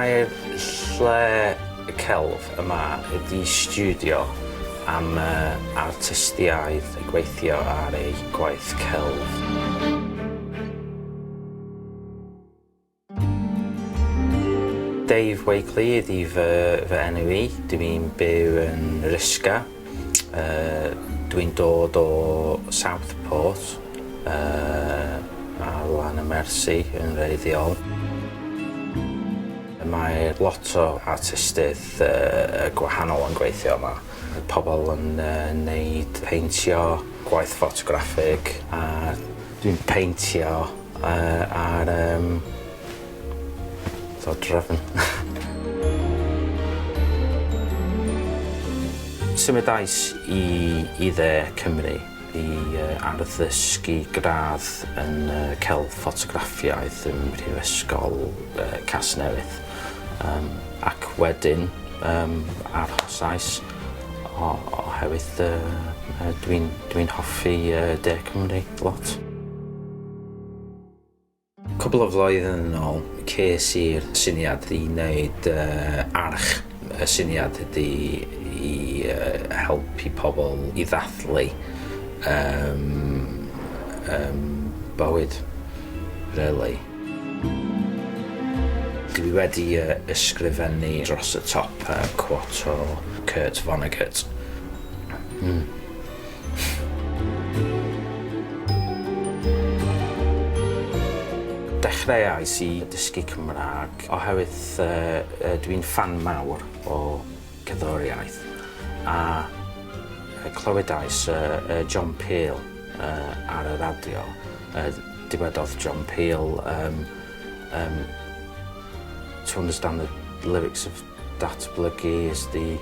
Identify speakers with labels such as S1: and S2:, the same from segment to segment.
S1: Mae'r lle celf yma ydi stiwdio am artistiaid yn gweithio ar eu gwaith celf. Dave Wakely ydi fy fy enw i. Dwi'n byw yn Risca. Dwi'n dod o Southport ar lan y Mersi yn wreiddiol. Mae lot o artistydd gwahanol yn gweithio yma. Pobl yn neud peintio, gwaith ffotograffig a dwi'n peintio ar yym Dodrefn. Symudais i i dde Cymru i arddysgu gradd yn celf ffotograffiaeth ym Mhrifysgol Casnewydd yym ac wedyn yym arhosais oherwydd dwi'n dwi'n hoffi De Cymru lot. Cwpl o flwyddyn yn ôl, ces i'r syniad i wneud arch. Y syniad ydy i helpu pobl i ddathlu yym yym bywyd, really. Dwi wedi ysgrifennu dros y top quote o Kurt Vonnegut. Hmm. Dechreuais i dysgu Cymraeg oherwydd dwi'n ffan mawr o gerddoriaeth a clywedais John Peel ar y radio. Dywedodd John Peel to understand the lyrics of Datblygu is the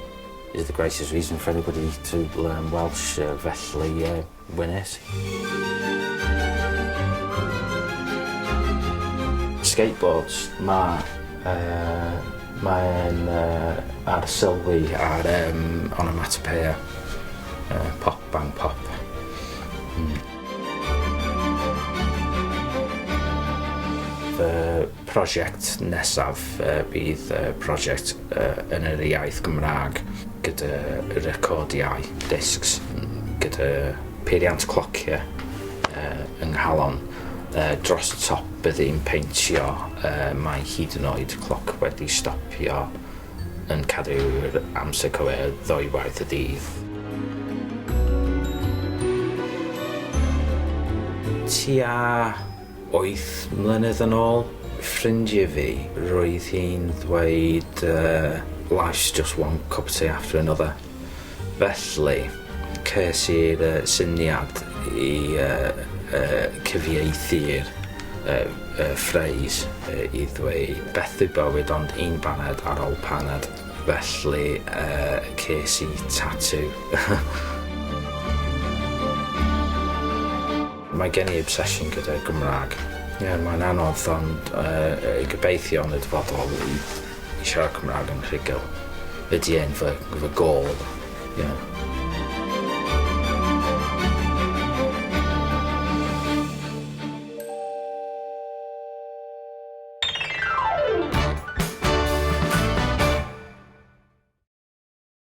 S1: is the greatest reason for anybody to learn Welsh felly wnes i. Skateboards ma' yy mae'n yy arsylwi ar yym onomatopoeia yy pop bang pop. Hmm. Fy prosiect nesaf bydd prosiect yn yr iaith Gymraeg gyda recordiau discs gyda peiriant clociau yng nghalon. Dros y top byddi'n peintio mae hyd yn oed cloc wedi stopio yn cadw'r amser cywir ddwywaith y dydd. Tua 8 mlynedd yn ôl, ffrindiau fi, roedd hi'n ddweud "Life's just one cup of tea after another". Felly, ces i'r syniad i cyfieithu'r phrase i ddweud "Beth yw bywyd ond un baned ar ôl paned?" Felly, ces i tattoo. Mae gen i obsession gyda Gymraeg. Ie, mae'n anodd ond gobeithio yn y dyfodol i siarad Cymraeg yn rhugl. Ydy e'n fy, fy gôl. Yeah.